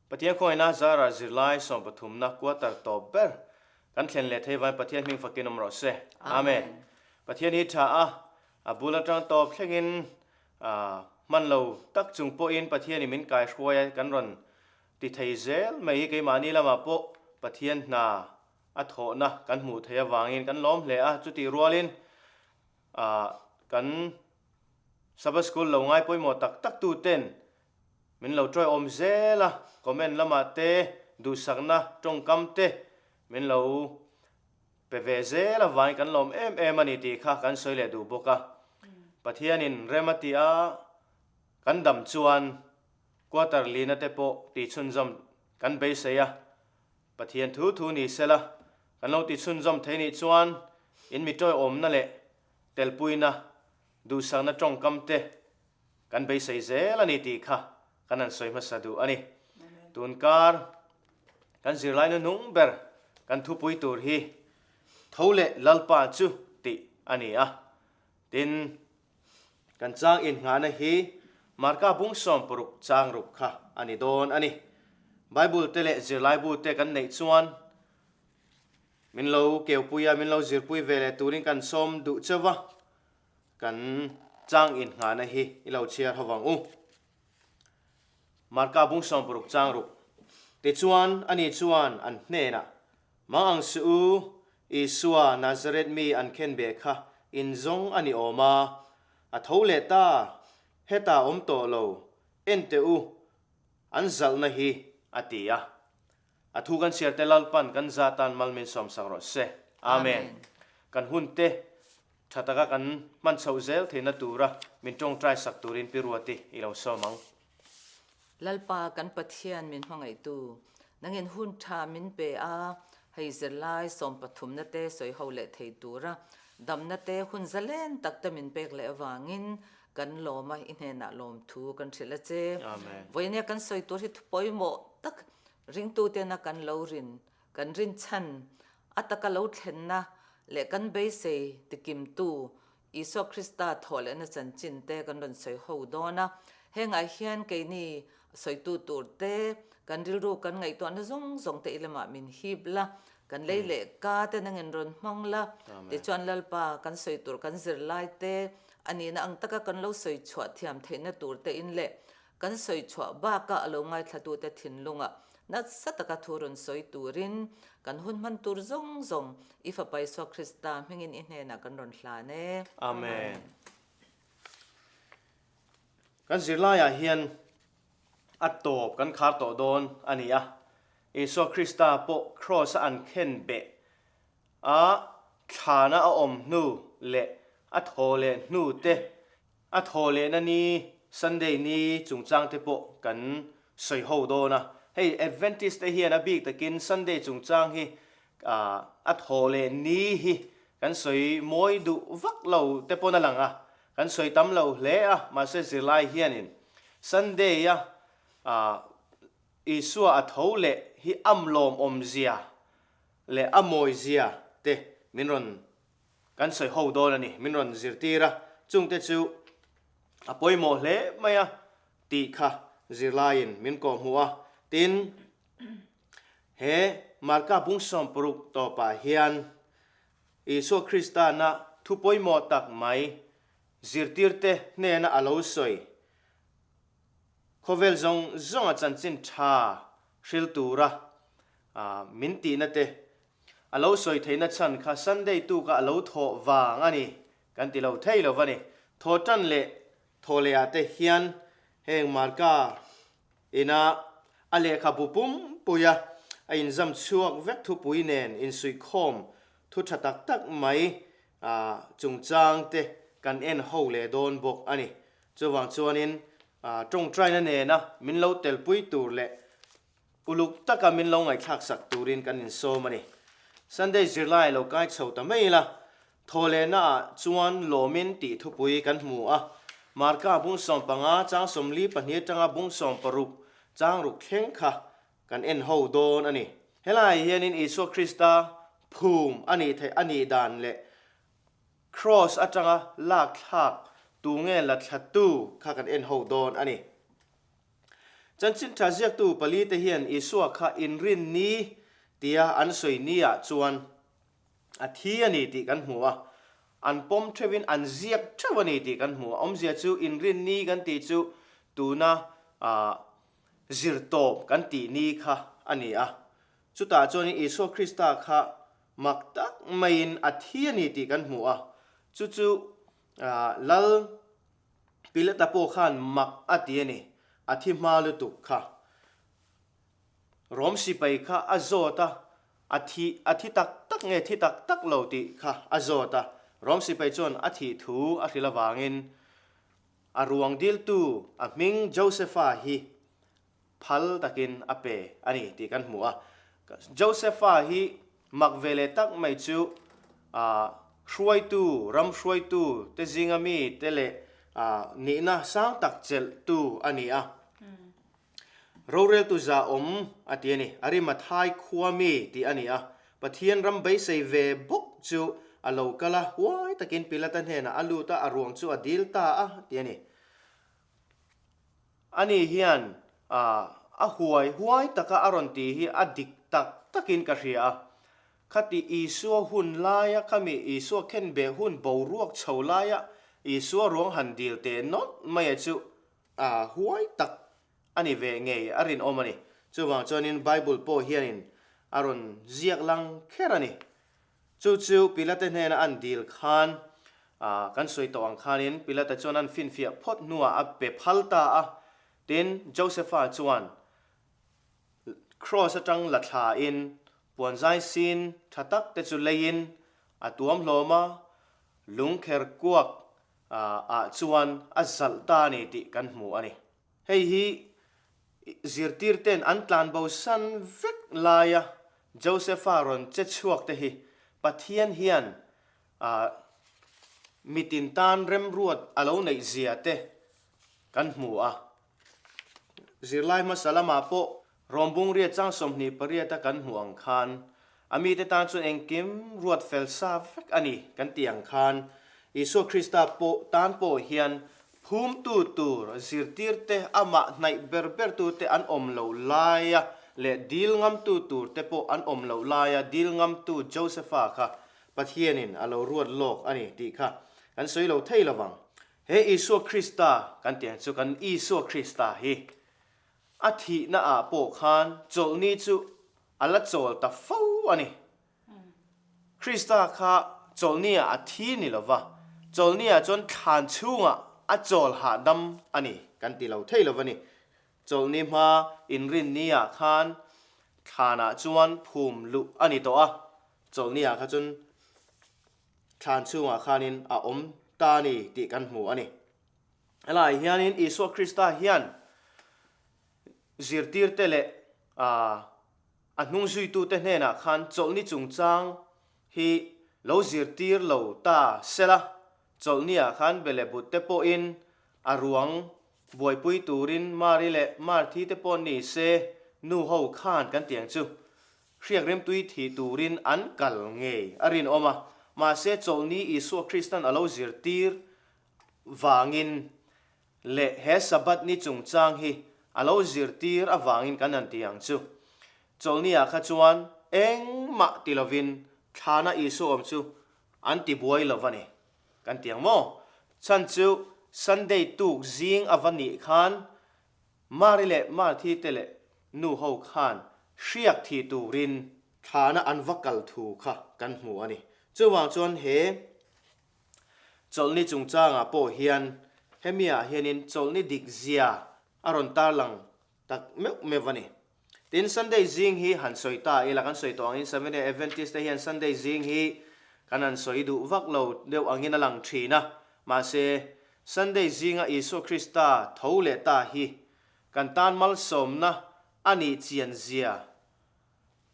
Pathian khawngaihna zara zirlai sawmpathumna quarter tawp ber kan thlen leh thei vain Pathian hming fakin awm rawh se. Amen. Pathian hi tha a, a bul atang tawp thlengin hman lo tak chung pawhin Pathianin min kaihruai a kan rawn ti thei zel mai hi keimahni lamah pawh Pathian hna a thawhna kan hmuh theih avangin kan lawm hle a, chutih rualin kan Sabbath School lo ngai pawimawh tak tak tuten min lo tawiawm zel a, comment lamah te duhsakna tawngkam te min lo pe ve zel avangin kan lawm em em a ni tih kha kan sawi leh duh bawk a. Pathianin rem a tih a, kan dam chuan quarter lina te pawh tihchhunzawm kan beisei a, Pathian thu thu ni sela kan lo tihchhunzawm thei nih chuan in mi tawiawmna leh telpuina duhsakna tawngkam te kan beisei zel a ni tih kha kan han sawi hmasa duh a ni. Tunkar kan zirlai nuhnung ber kan thupui tur hi Tho leh Lalpa chu tih a ni a. Tin, kan chang innghahna hi Marka bung 60 chang ruk kha a ni dawn a ni. Bible te leh zirlaibu te kan neih chuan min lo keupui a, min lo zirpui ve leh turin kan sawm duh cheuh va. Kan chang innghahna hi i lo chhiar ho vang u. Marka bung 60 chang ruk. Tichuan, ani chuan an hnenah, Mang ang suh u, Isua Nazareth mi an khen beh kha in zawng a ni awm a, a tho leh ta, hetah awm tawh lo, en teh u, an zalhna hi, a ti a. A thu kan chhiar te Lalpan kan za tan mal min sawmsak rawh se. Amen. Kan hun te tha taka kan hman chhoh zel theihna tura min tawngtai sak turin Pi Ruati i lo sawm ang. Lalpa kan Pathian min hmangaihtu, nangin hun tha min pe a, hei zirlai sawmpathumna te sawi ho leh thei tura damna te hun zalen tak te min pek leh avangin kan lawm a, i hnenah lawmthu kan hrilh a che. Vawinia kan sawi tur hi thu pawimawh tak Ringtutena kan lo rin, kan rinchhan, a taka lo thlenna leh kan beisei tikimtu Isua Krista thawhlehna chanchin te kan rawn sawi ho dawn a. Hengah hian keini sawitu tur te, kan rilru kan ngaihtuahna zawng zawng te i lamah min hip la, kan lei leh ka te nangin rawn hmang la, tichuan Lalpa kan sawi tur kan zirlai te a nihna ang taka kan lo sawi chhuah thiam theihna tur te in leh Kan sawi chhuah bakah a lo ngaithlatute thinlungah nasa taka thu rawn sawi turin kan hun hman tur zawng zawng i Fapa Isua Krista hmingin i hnenah kan rawn hlan e. Amen. Kan zirlaiah hian a tawp kan khar tawh dawn a ni a. Isua Krista pawh Kraws-a an khen beh a, thlana a awm hnu leh a thaw leh hnu te A thaw lehna ni, Sunday ni chungchang te pawh kan sawi ho dawn a. Hei Adventist te hian a bik takin Sunday chungchang hi a thaw leh ni hi kan sawi mawi duh vak lo te pawn a lang a, kan sawi tam lo hle a, mahse zirlai hianin Sunday a Isua a tho leh hi am lawmawmzia leh a mawizia te min rawn Kan sawi ho dawn a ni, min rawn zirtir a, chungte chu a pawimawh hle mai a tih kha zirlaiin min kawhhmuh a. Tin, he Marka bung 60 tawpah hian Isua Kristana thu pawimawh tak mai zirtirte hnena a lo sawi, khawvel zawng zawnga chanchin tha hril tura min tihna te A lo sawi theihna chhan kha Sunday tuka a lo thawh vang a ni kan ti lo thei lo va ni. Thaw tan leh thaw leh ah te hian heng Marka ina a lehkhabu pumpuia a inzam chhuak vek thupui nen insuihkhawm thu tha tak tak mai chungchang te kan en ho leh dawn bawk a ni. Chuvang chuanin tawngtaina nena min lo telpui tur leh Uluk taka min lo ngaihthlak sak turin kan insawm a ni. Sunday zirlai lo kai chho ta mai ila, thawhlehna ah chuan lawmin tih thupui kan hmu a. Marka bung 15 chang 42 atanga bung 60 chang ruk thleng kha kan en ho dawn a ni. Helai hianin Isua Krista phum a nih theih a nih dan leh Kraws atanga lak thlak tu nge la thla tu kha kan en ho dawn a ni. Chanchin tha ziaktu palite hian Isua kha inrin ni tia an sawi niah chuan a thi a ni tih kan hmu a, an pawm theuhin an ziak theuh a ni tih kan hmu a. Awmzia chu inrin ni kan tih chu tuna zirtawp kan tih ni kha a ni a. Chutah chuanin Isua Krista kha mak tak maiin a thi a ni tih kan hmu a, chu chu Lal Pilata pawh khan mak a ti a ni, a thi hma lutuk kha. Rom sipai kha a zawt a, a thi a thi tak tak nge thi tak tak lo tih kha a zawt a. Rom sipai chuan a thih thu a hrilh avangin a ruang diltu a hming Josefa hi phal takin a pe a ni tih kan hmu a. Josefa hi mak ve leh tak mai chu hruaitu, ram hruaitu te zinga mi te leh nihna sang tak chelhtu a ni a. Roreltu za awm a ti a ni. Arimathai khua mi tih a ni a. Pathian ram beisei ve bawk chu a lo kal a, huai takin Pilata hnenah a lut a, a ruang chu a dil ta a ti a ni. Ani hian a huai huai taka a rawn tih hi a dik tak takin ka hria a. Khati Isua hun laia khami Isua khenbeh hun boruak chho laia Isua ruang han dil teh nawlh maia chu A huai tak a ni ve ngei a rinawm a ni. Chuvang chuanin Bible pawh hianin a rawn ziak lang kher a ni. Chu chu Pilate hnena an dil khan kan sawi tawh ang khanin Pilate chuan an finfiah phawt hnuah a pe phal ta a. Tin, Josepha chuan Kraws atang la thlain puanzai sin tha tak te chu leiin a tuam hlawm a, lungkher kuak ah chuan a zalh ta a ni tih kan hmu a ni. Hei hi zirtirten an tlanbosan vek laia Josepha rawn che chhuak te hi Pathian hian mitin tan remruat a lo neih zia te kan hmu a. Zirlai hmasa lamah pawh Rawmbung riat chang 28 a kan hmuh ang khan, a mite tan chuan engkim ruat fel sa vek a ni kan tih ang khan, Isua Krista pawh tan pawh hian phumtu tur zirtirte amah hnaih ber bertute an awm loh laia leh dil ngamtu turte pawh an awm loh laia dil ngamtu Josepha kha Pathianin a lo ruat lawk a ni tih kha kan sawi lo thei lovang. He Isua Krista kan tih ang chu kan Isua Krista hi A thihna ah pawh khan chawlhni chu a la chawl ta fo a ni. Krista kha chawlhni ah a thi ni lo va, chawlhni ah chuan thlan chhungah a chawl hahdam a ni kan ti lo thei lo va ni. Chawlhni hma inrinni ah khan thlan ah chuan phum luh a ni tawh a, chawlhni ah kha chuan thlan chhungah khanin a awm ta a ni tih kan hmu a ni. Helaiah hianin Isua Krista hian zirtirte leh a hnungzuitute hnenah khan chawlhni chungchang hi lo zirtir lo ta sela, chawlhniah khan Belebut te pawhin a ruang buaipui turin Mari leh Marthi te pawh ni se nu ho khan kan ti ang chu. Hriak rimtui thih turin an kal ngei a rinawm a, mahse chawlhni Isua Kristan a lo zirtir vangin leh he Sabbath ni chungchang hi a lo zirtir avangin kan han ti ang chu. Chawlhni-ah kha chuan engmah ti lovin thlana Isua awm chu an ti buai lo va ni. Kan ti ang maw? Chhan chu Sunday tuk zing a va nih khan Mari leh Marthi te leh nu ho khan hriak thih turin thlana an va kal thu kha kan hmu a ni. Chuvang chuan he Chawlhni chungchangah pawh hian hemiah hianin chawlhni dik zia a rawn tarlang tak meuh meuh a ni. Tin, Sunday zing hi han sawi ta ila, kan sawi tawh angin Seventh-day Adventist te hian Sunday zing hi kan han sawi duh vak lo deuh angin a lang thin a, mahse Sunday zinga Isua Krista tho leh ta hi kan tan malsawmna a nih chian zia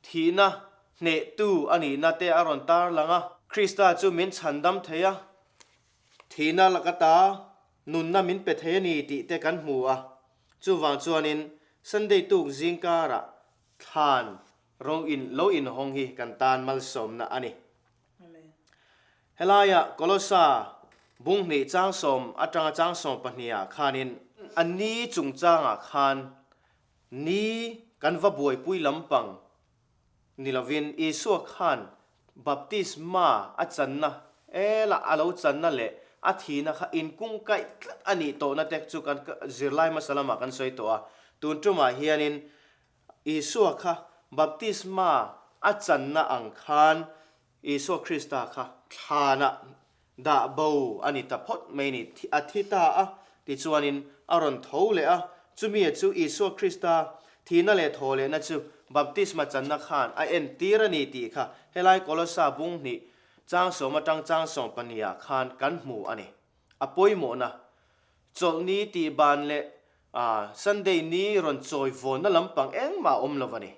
Thihna hnehtu a nihna te a rawn tar lang a. Krista chu min chhandam thei a, thihna laka ta nunna min pe thei a ni tih te kan hmu a. Chuvang chuanin Sunday tuk zingkarah thlan ro in lo inhawng hi kan tan malsawmna a ni. Helaia Kolosa bung hnih chang sawm atanga chang 12 ah khanin a ni chungchangah khan. Ni kan va buaipui lampang ni lovin Isua khan baptisma a channa ela a lo channa leh a thihna kha inkungkaih tlat a nih tawhna te chu kan zirlai hmasa lamah kan sawi tawh a. Tun tumah hianin Isua kha baptisma a channa ang khan Isua Krista kha thlanah dah bo a ni ta phawt mai ni. A thi ta a, tichuanin a rawn tho leh a. Chumia chu Isua Krista thihna leh thaw lehna chu baptisma channa khan a entir a ni tih kha helai Kolosa bung hnih changsawm atang changsawm pahniha khan kan hmu a ni. A pawimawhna, Chawlhni tih ban leh Sunday ni rawn chawi vawnna lampang engmah a awm lo a ni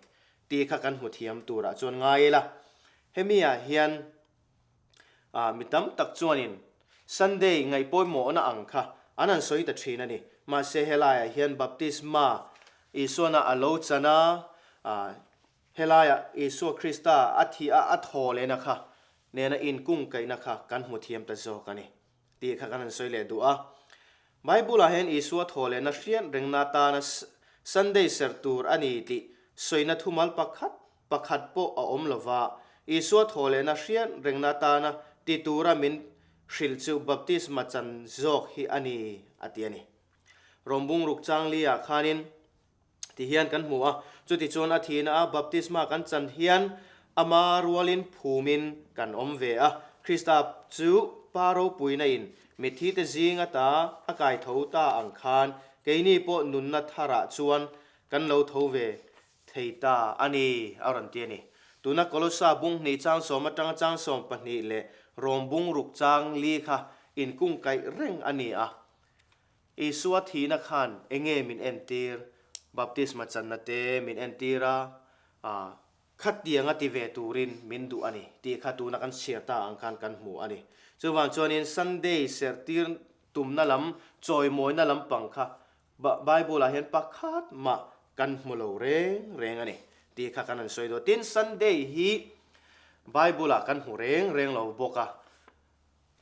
tih kha kan hmu thiam turah chuan ngai ila. Hemi-ah hian mi tam tak chuanin Sunday ngaih pawimawhna ang kha an han sawi ta thin a ni. Mahse helaiah hian Baptisma Isuana a lo chan a, helaiah Isua Krista a thih a a thaw lehna kha nena inkungkaihna kha kan hmu thiam ta zawk a ni tih kha kan han sawi leh duh a. Bible-ah hian Isua thaw lehna hriat rengna atana Sunday serh tur a ni tih sawina thumal pakhat pakhat pawh a awm lo va, Isua thaw lehna hriat rengna atana ti tura min hrilh chu baptisma chan zawk hi a ni a ti a ni. Rawmbung ruk chang li-ah khanin Ti hian kan hmu a, chutichuan a thihna a baptisma kan chan hian ama rualin phumin kan awm ve a. Krista chu Pa ropuina in mitthi te zing ata a kai tho ta ang khan keini pawh nunna tharah chuan kan lo tho ve thei ta a ni, a rawn ti a ni. Tuna Kolosa bung hnih changsawm atanga changsawm pahnih leh Rom bung ruk chang li kha inkungkaih reng a ni a. Isua thihna khan enge min entir? Baptisma channa te min entir a, ah, khatianga ti ve turin min duh a ni tih kha tuna kan chhiar ta ang khan kan hmu a ni. Chuvang chuanin Sunday serhtir tumna lam, chawimawina lampang kha Bible-ah hian pakhat mah kan hmu lo reng reng a ni tih kha kan han sawi duh a. Tin, Sunday hi Bible-ah kan hmu reng reng lo bawk a.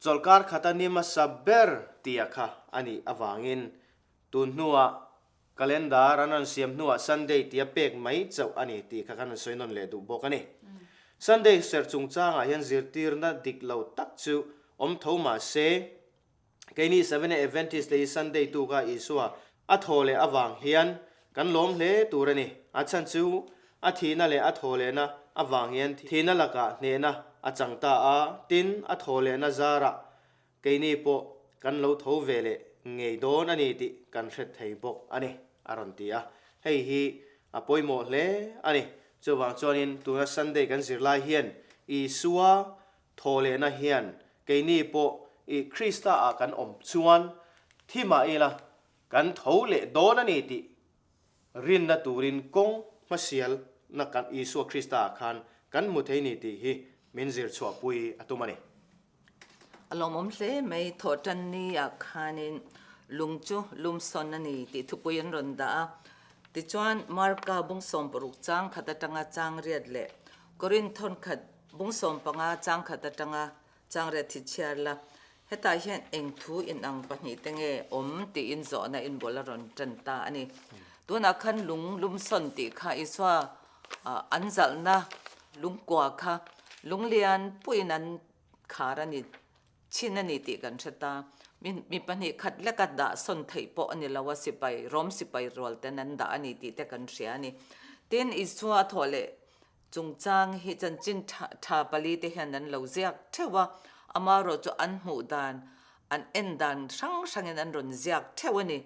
Chawlhkar khata ni hmasa ber tia kha a nih avangin tun hnuah calendar an rawn siam hnuah Sunday tia pek mai chauh a ni tih kha kan rawn sawi nawn leh duh bawk a ni. Sunday serh chungchangah hian zirtirna dik lo tak chu awm tho mah se, keini Seventh-day Adventist te hi Sunday tuka Isua a thaw leh avang hian kan lawm hle tur a ni. A chhan chu a thihna leh a thawhlehna avang hian thihna lakah hnehna a chang ta a, tin, a thawhlehna zarah keini pawh kan lo tho ve leh ngei dawn a ni tih kan hre thei bawk a ni, a rawn ti a. Hei hi a pawimawh hle a ni. Chuvang chuanin tuna Sunday kan zir lai hian Isua thawhlehna hian keini pawh i Krista-ah kan awm chuan thi mah ila Kan tho leh dawn a ni tih rinna turin kawng hmasialna kan Isua Krista ah khan kan hmu thei ni tih hi min zir chhuahpui a tum a ni. A lawmawm hle mai, thawhtan ni ah khanin lung chu lum sawn a ni tih thupui an rawn dah a. Tichuan Marka bung sawmparuk chang khat atanga chang riat leh Korinth thawnkhat bung sawmpanga chang khat atanga Changriat hi chhiar la, hetah hian eng thu inang pahnihte nge awm tiin zawhna inbual a rawn tan ta a ni. Tunah khan lung lumsawn tih kha Isua an zalhna lungkua kha lunglian puiin an khar a ni, chhin a ni tih kan hre ta. Mi pahnih khat leka dah sawn theih pawh a ni lo a, sipai, Rom sipai rual ten an dah a ni tih te kan hria a ni. Tin, Isua a thawh leh Chungchang hi chanchin tha pali te hian an lo ziak theuh a, amaherawh chu an hmuh dan, an en dan hrang hrangin an rawn ziak theuh a ni.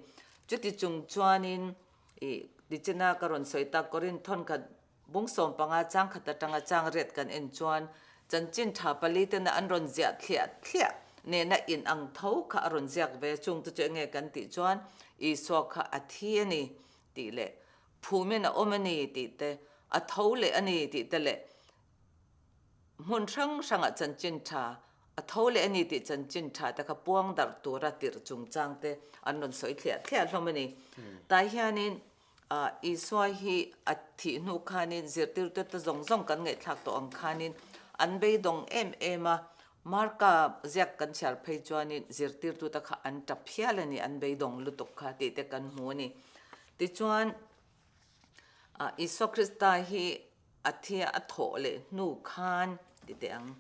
Chuti chung chuanin ih tichina ka rawn sawi tak Korinth thawnkhat bung 15 chang khat atanga chang riat kan en chuan chanchin tha pali tena an rawn ziah thliah thliah nena in ang tho kha a rawn ziak ve chung te chu enge kan tih chuan Isua kha a thi a ni tih leh Phumin a awm a ni tih te, a tho leh a ni tih te leh hmun hrang hrangah chanchin tha, a tho leh a ni tih chanchin tha te kha puang darh tura tirh chungchang te an rawn sawi thliah thliah hlawm a ni. Tah hianin Isua hi a thih hnu khanin zirtirtu te zawng zawng kan ngaihthlak tawh ang khanin an beidawng em em a, Marka ziak kan chhiar phei chuanin zirtirtute kha an tap hial a ni, an beidawng lutuk kha tih te kan hmu a ni. Tichuan. Isua Krista hi a thia a thawh leh hnu khan ti teh ang.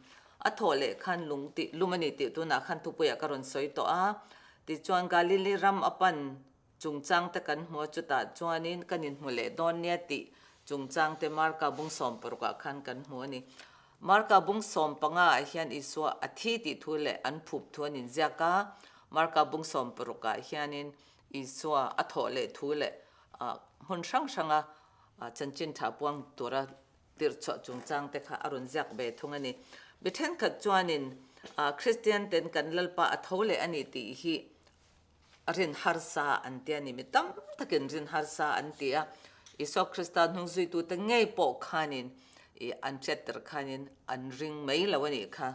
A thawh leh khan lung tih lum a ni tih tunah khan thupuiah ka rawn sawi tawh a. Tichuan Galili ram a pan chungchang te kan hmu a, chutah chuanin kan inhmu leh dawn nia tih chungchang te Marka bung sawmparukah khan kan hmu a ni. Marka bung sawmpanga ah hian Isua a thi tih thu leh an phup thu an inziak a, Marka bung sawmparukah hianin Isua a thawh leh thu leh hmun hrang hranga chanchin tha puang tura tirhchhuah chungchang te kha a rawn ziak ve thung a ni. Mi thenkhat chuanin Kristian ten kan Lalpa a tho leh a ni tih hi rin harsa an ti a ni. Mi tam takin rin harsa an ti a, Isua Krista hnungzuitute ngei pawh khanin an hriattir khanin an ring mai lo a nih kha.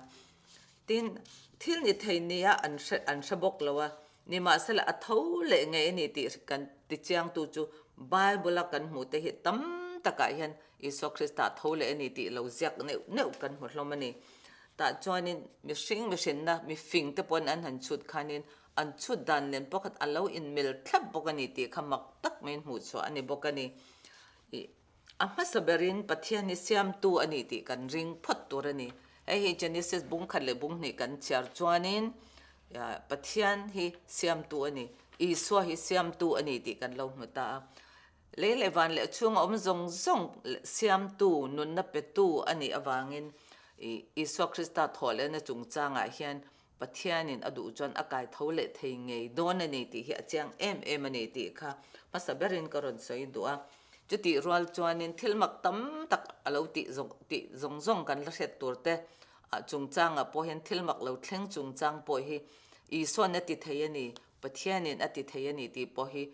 Tin, thil ni thei nia an hre an hre bawk lo a, nimahsela a tho leh ngei a ni tih kan tichiangtu chu Bible-a kan hmuhte hi tam takah hian Isua Krista a tho leh a ni tih lo ziak neuh neuh kan hmu hlawm a ni. Tah chuanin mihring mihrinna mifing te pawn an han chhut khanin an chhut dan nen pakhat a lo inmil thlap bawk a ni tih kha mak tak maiin hmuhchhuah a ni bawk a ni. Ih. A hmasa berin Pathian hi siamtu a ni tih kan ring phawt tur a ni. Hei hi Genesis bung khat leh bung hnih kan chhiar chuanin Pathian hi siamtu a ni, Isua hi siamtu a ni tih kan lo hmu ta a. Lei leh van leh chhunga awm zawng zawng siamtu, nunna petu a nih avangin Isua Krista thawhlehna chungchangah hian Pathianin a duh chuan a kai tho leh thei ngei dawn a ni tih hi a chiang em em a ni tih kha hmasa berin ka rawn sawi duh a. Chutih rual chuanin thil mak tam tak a lo tih zawng tih zawng zawng kan la hriat tur te ah chungchangah pawh hian thil mak lo thleng chungchang pawh hi Isua'n a ti thei a ni, Pathianin a ti thei a ni tih pawh hi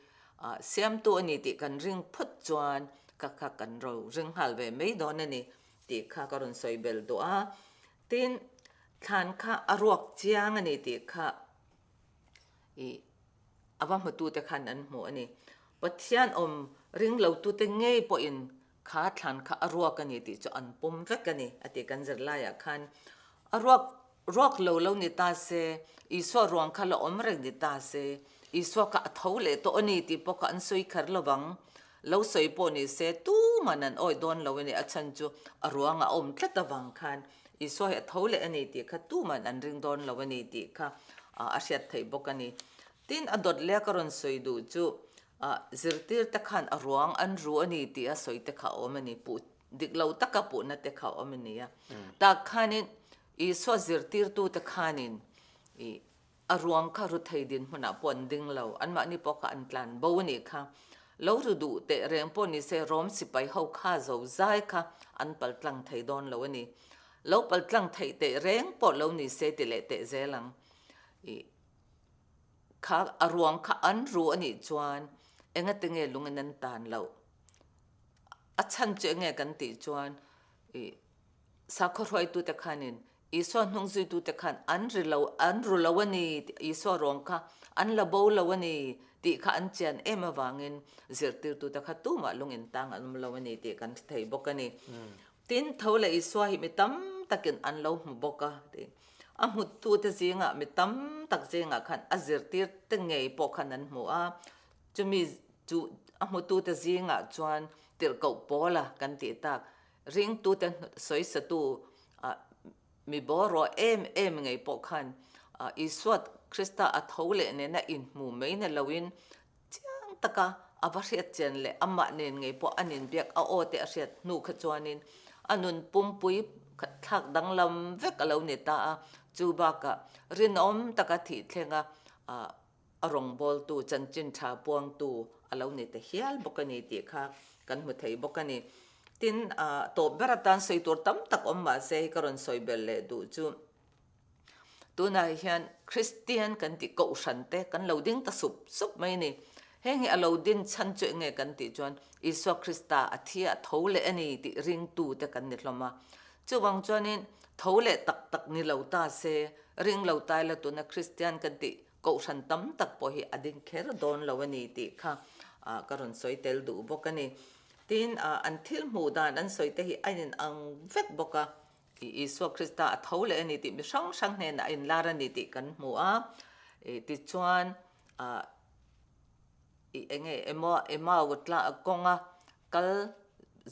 siamtu a ni tih kan ring phawt chuan ka kha kan ro ring nghal ve mai dawn a ni tih kha ka rawn sawi bel duh a. Tin, thlan kha a ruak chiang a ni tih kha ih a va hmutute khan an hmu a ni. Pathian awm ring lotute ngei pawhin kha thlan kha a ruak a ni tih chu an pawm vek a ni a ti kan zirlaiah khan. A ruak ruak lo lo ni ta se, Isua ruang kha la awm reng ni ta se, Isua kha a tho leh tawh a ni tih pawh kha an sawi kher lo vang. Lo sawi pawh ni se tuman an awih dawn lo a ni, a chhan chu a ruang a awm tlat avang khan Isua hi a tho leh a ni tih kha tuman an ring dawn lo a ni tih kha a hriat theih bawk a ni. Tin, a dawt leh ka rawn sawi duh chu zirtir te khan a ruang an ru a ni tih a sawi te kha a awm a ni, puh dik lo taka puhna te kha a awm a ni a. Tak khanin Isua zirtirtute khanin ih A ruang kha ru thei dinhmunah pawh an ding lo, anmahni pawh kha an tlan bo a nih kha. Lo ru duh teh reng pawh ni se Rom sipai ho kha zo zai kha an pal tlang thei dawn lo a ni. Lo pal tlang theih teh reng pawh lo ni se ti leh teh zel ang. Ih kha a ruang kha an ru a nih chuan engate nge lungin an tan loh? A chhan chu enge kan tih chuan ih sakhaw hruaitute khanin Isua hnungzuitute khan an ri lo, an ru lo a ni, Isua ruang kha an la bo lo a ni tih kha an chian em avangin zirtirtute kha tumah lung intang an awm lo a ni tih kan hre thei bawk a ni. Tin, tho leh Isua hi mi tam takin an lo hmu bawk a ti. A hmutute zingah mi tam tak zingah khan a zirtirte ngei pawh khan an hmu a, chumi chu a hmutute zingah chuan tirhkoh Paula kan tih tak ringtute sawisatu Mi bawraw em em ngei pawh khan Isua Krista a tho leh nena inhmu mai na loin chiang taka a va hriat chian leh amah nen ngei pawh an inbiak a aw te a hriat hnu kha chuanin a nun pumpui thlak danglam vek a lo ni ta a. Chu bakah rinawm taka thih thlenga a rawngbawltu, chanchin tha puangtu a lo ni ta hial bawk a ni tih kha kan hmu thei bawk a ni. Tin, tawp ber atan sawi tur tam tak awm mah se hei ka rawn sawi belh leh duh chu tunah hian Kristian kan tih kohhran te kan lo ding ta sup sup mai a ni. Heng hi a lo din chhan chu eng nge kan tih chuan Isua Krista a thi a tho leh a ni tih ringtu te kan ni hlawm a. Chuvang chuanin tho leh tak tak ni lo ta se, ring lo ta ila tuna Kristian kan tih Kohhran tam tak pawh hi a ding kher dawn lo a ni tih kha ka rawn sawi tel duh bawk a ni. Tin, an thil hmuh dan an sawi te hi a in ang vek bawk a, Isua Krista a tho leh a ni tih mi hrang hrang hnenah a inlar a ni tih kan hmu a. Tichuan, eng nge Emau tla kawnga. Kal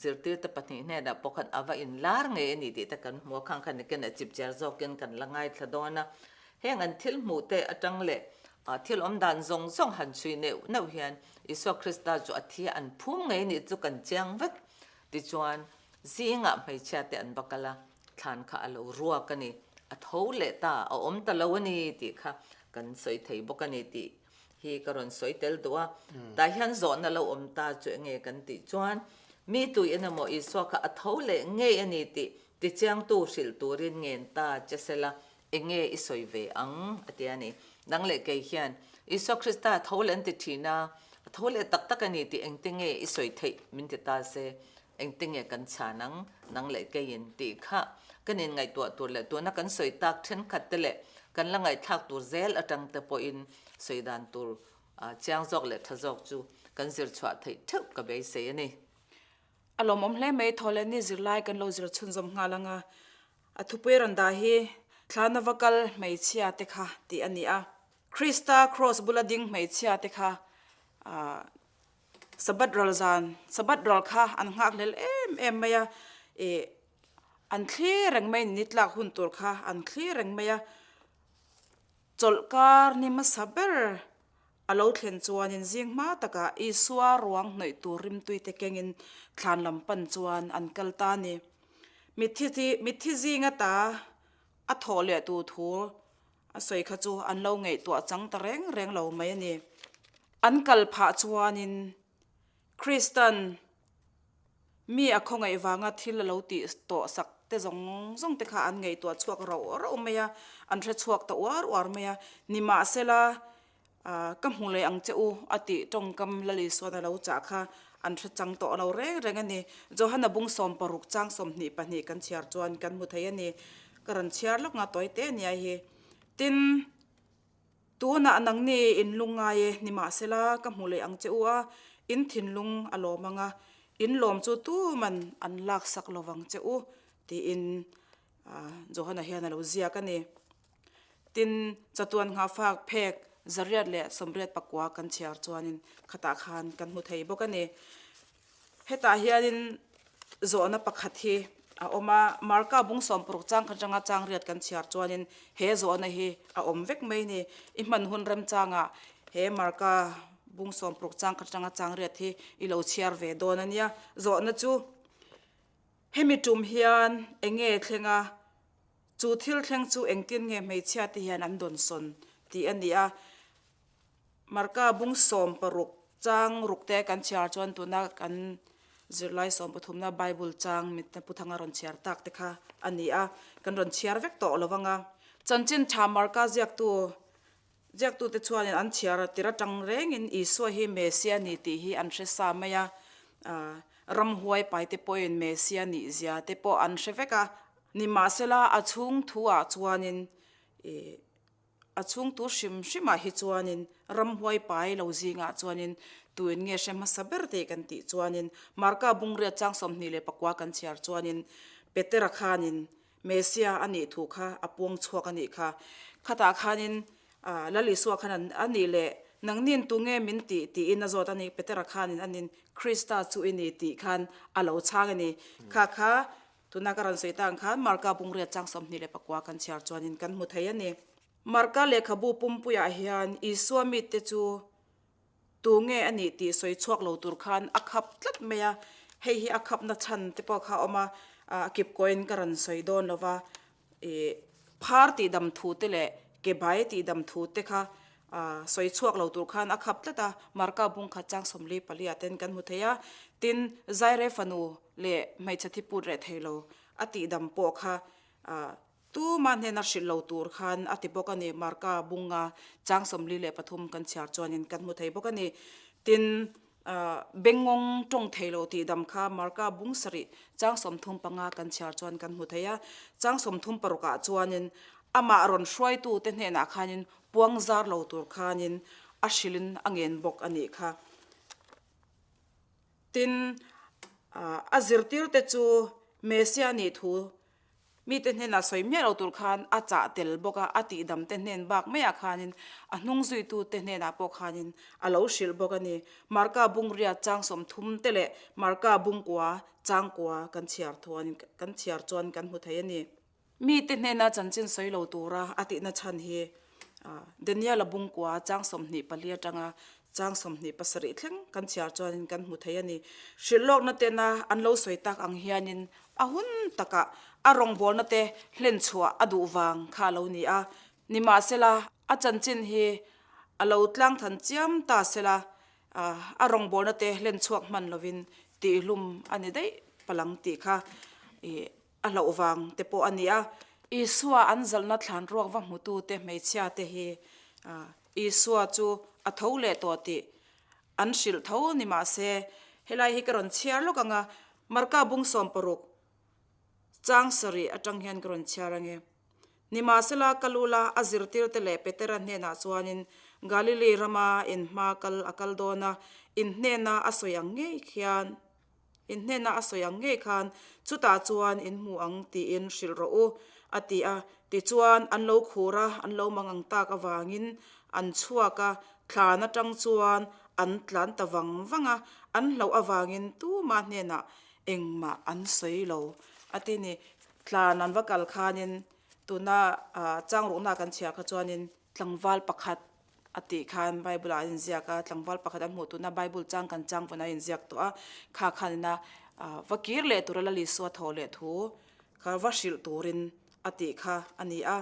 zirtirte pahnih hnenah pawh khan a va inlar ngei a ni tih te kan hmu a, khang khan nikin a chipchiar zawkin kan la ngaithla dawn a. Heng an thil hmuh te atang leh thil awm dan zawng zawng han chhui neuh neuh hian Isua Krista chu a thi a, an phum ngei nih chu kan chiang vek. Tichuan, zingah hmeichhia te an va kal a, thlan kha a lo ruak a ni, a tho leh ta, a awm ta lo a ni tih kha kan sawi thei bawk a ni tih hi ka rawn sawi tel duh a, tah hian zawhna lo awm ta chu enge kan tih chuan mi tui en emaw Isua kha a tho leh ngei a ni tih tichiangtu hrilh turin ngen ta che sela enge i sawi ve ang a ti a ni. Nang leh kei hian Isua Krista a tho leh an ti thin a, a tho leh tak tak a ni tih engte nge i sawi theih min ti ta se engte nge kan chhan ang nang leh keiin tih kha kan inngaihtuah tur leh tuna kan sawi tak thenkhat te leh kan la ngaihthlak tur zel atang te pawhin sawi dan tur chiang zawk leh tha zawk chu kan zir chhuah theih theuh ka beisei a ni. A lawmawm hle mai Thawhlehni zirlai kan lo zir chhunzawm nghal ang a, a thupui rawn dah hi Thlana va kal hmeichhia te kha tih a ni a. Krista Kraws bula ding hmeichhia te kha Sabbath ral zan, Sabbath ral kha an nghakhlel em em mai a, ih an thlir reng mai ni tlak hun tur kha an thlir reng mai a, chawlh kar ni hmasa ber a lo thlen chuanin zing hma takah Isua ruang hnawih tur rimtuite kengin thlan lam pan chuan an kal ta a ni. Mitthi mitthi zinga ta a thawh leh tur thu a sawi kha chu an lo ngaihtuah chang ta reng reng lo mai a ni. An kal phah chuanin Kristan mi a khawngaih vanga thil a lo tih tawh sak te zawng zawng te kha an ngaihtuah chhuak rauh rauh mai a, an hre chhuak ta uar uar mai a. Nimahsela, ka hmu leh ang che u a tih tawngkam Lal Isuan a lo chah kha an hre chang tawh lo reng reng a ni. Johana bung 16 chang 22 kan chhiar chuan kan hmu thei a ni. Ka rawn chhiar lawk nga tawi te a nia hi. Tin. Tunah nangni in lung ngai e, nimahsela ka hmu leh ang che u a, in thinlung a lawm ang a, in lawm chu tuman an laksak lo vang che u, tiin Johana hian a lo ziak a ni. Tin, chatuan nghahfak phek zariat leh 89 kan chhiar chuanin khatah khan kan hmu thei bawk a ni. Hetah hianin zawhna pakhat hi a awm a, Marka bung 60 chang khat atanga chang riat kan chhiar chuanin he zawhna hi a awm vek mai ni. I hman hun remchangah he Marka bung 60 chang khat atanga chang riat hi i lo chhiar ve dawn a nia. Zawhna chu hemi tum hian eng nge thleng a, chu thil thleng chu engtin nge hmeichhia te hian an dawnsawn tih a ni a. Marka bung 60 chang ruk te kan chhiar chuan tuna kan zirlai sawmpathumna Bible chang mitna pu thanga rawn chhiar tak te kha a ni a, kan rawn chhiar vek tawh lo vang a. Chanchin tha Marka ziaktu ziaktute chuanin an chhiar tir atang rengin Isua hi Mesia ni tih hi an hre sa mai a, ramhuai paite pawhin Mesia nih zia te pawh an hre vek a. Nimahsela a chhung thu-ah chuanin ih A chhungtu hrim hrimah hi chuanin ramhuai pai lo zingah chuanin tuin nge hre hmasa ber tih kan tih chuanin Marka bungriat chang 29 kan chhiar chuanin Petera khanin Mesia a nih thu kha a puang chhuak a nih kha. Khatah khanin Lal Isua khan a nih leh nangnin tunge min tih tiin a zawt a ni. Petera khanin anin Krista chu i ni tih khan a lo chhang a ni. Kha kha Tuna ka rawn sawi ta ang khan Marka bungriat chang 29 kan chhiar chuanin kan hmu thei a ni. Marka lehkhabu pumpuiah hian Isua mite chu tu nge a nih tih sawi chhuak lo tur khan a khap tlat mai a, hei hi a khapna chhan te pawh kha a awm a, a kipkawiin ka rawn sawi dawn lo va, ih phar tihdam thu te leh ke bai tihdam thu te kha sawi chhuak lo tur khan a khap tlat a, Marka bungkhat chang 44 ah ten kan hmu thei a, tin Zaire fanu leh hmeichhe thi put reh thei lo a tihdam pawh kha tuma hnena hrilh lo tur khan a ti bawk a ni. Marka bunga chang 43 kan chhiar chuanin kan hmu thei bawk a ni. Tin, bengngawng tawng thei lo tihdam kha Marka bung sarih chang 35 kan chhiar chuan kan hmu thei a. Chang 36 ah chuanin amah rawn hruaitute hnenah khanin puang zar lo tur khanin a hrilhin a ngen bawk a nih kha. Tin, a zirtirte chu Messia nih thu Mite hnenah sawi miah lo tur khan a chah tel bawk a, a tihdam te hnen bak maiah khanin a hnung zuitute hnenah pawh khanin a lo hrilh bawk a ni. Marka bungria chang 30 te leh Marka bungkua changkua kan chhiar thuan kan chhiar chuan kan hmu thei a ni. Mite hnena chanchin sawi lo tura a tihna chhan hi Daniel-a bungkua chang 24 atanga chang 27 thleng kan chhiar chuanin kan hmu thei a ni. Hrilh lawkna tena an lo sawi tak ang hianin a hun takah a rawngbawlna te hlen chhuah a duh vang kha a lo ni a. Nimahsela, a chanchin hi a lo tlangthan chiam ta sela, a rawngbawlna te hlen chhuak hman lovin tihhlum a ni daih palang tih kha a hlauh vang te pawh a ni a. Isua an zalhna thlan ruak va hmutute hmeichhia te hi Isua chu a tho leh tawh tih an hrilh tho ni mahse, helai hi ka rawn chhiar lawk ang a, Marka bung 60 chang sarih atang hian ka rawn chhiar ang e. Nimahsela ka lu la a zirtirte leh Petera hnenah chuanin Galili rama in hma kal a kal dawn a, in hnena a sawi ang ngei khian, In hnena a sawi ang ngei khan chutah chuan in hmu ang tiin hrilh rawh u, a ti a. Tichuan, an lo khur a, an lo mang ang tak avangin an chhuak a, thlan atang chuan an tlan ta vang vang a, an hlauh avangin tumah hnenah engmah an sawi lo, a ti ni. Tlan an va kal khanin tuna changrukna kan chhiar kha chuanin tlangval pakhat a tih khan Bible ah a inziak a, tlangval pakhat an hmuh tuna Bible chang kan chang vawn a inziak tawh a, kha khanina va kir leh tura Lal Isua thaw leh thu kha va hrilh turin a tih kha a ni a.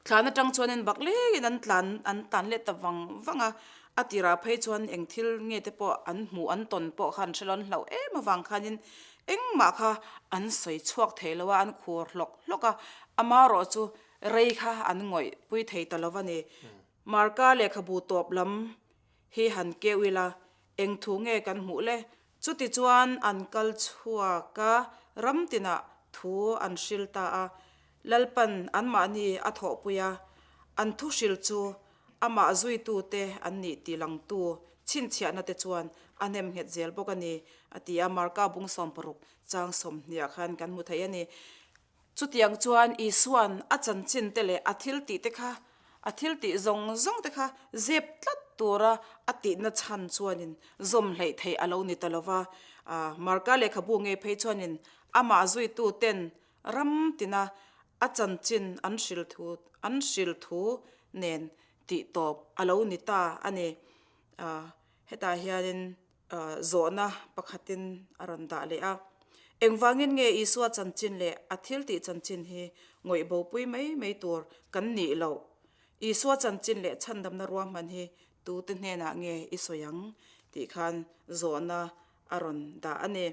Tlan atang chuanin bak lengin an tlan an tlan leh ta vang vang a, a tirah phei chuan eng thil nge te pawh an hmuh an tawn pawh kha an hre lo, an hlauh em avang khanin engmah kha an sawi chhuak thei lo a, an khur hlawk hlawk a, amaherawh chu Rei kha an ngawih pui thei ta lo a ni. Marka lehkhabu tawp lam hi han keu ila, eng thu nge kan hmuh le? Chutichuan an kal chhuak a, ram tinah thu an hril ta a. Lalpan anmahni a thawhpui a, an thu hril chu amah zuitute an nih tih langtu chhinchhiahna te chuan a hnem nghet zel bawk a ni, a ti a. Marka bung 60 chang 20 ah khan kan hmu thei a ni. Chutiang chuan Isua'n a chanchin te leh a thiltih te kha, a thiltih zawng zawng te kha zep tlat tura a tihna chhan chuanin zawm hleih theih a lo ni ta lo va. Marka lehkhabu ngei phei chuanin amah zuitu ten ram tina a chanchin an hril thu an hril thu nen tih tawp a lo ni ta a ni. Hetah hianin Zawhna pakhatin a rawn dah leh a. Engvangin nge Isua chanchin leh a thiltih chanchin hi ngawih bopui mai mai tur kan nih loh? Isua chanchin leh chhandamna ruahman hi tute hnenah nge i sawi ang? tih khan zawhna a rawn dah a ni.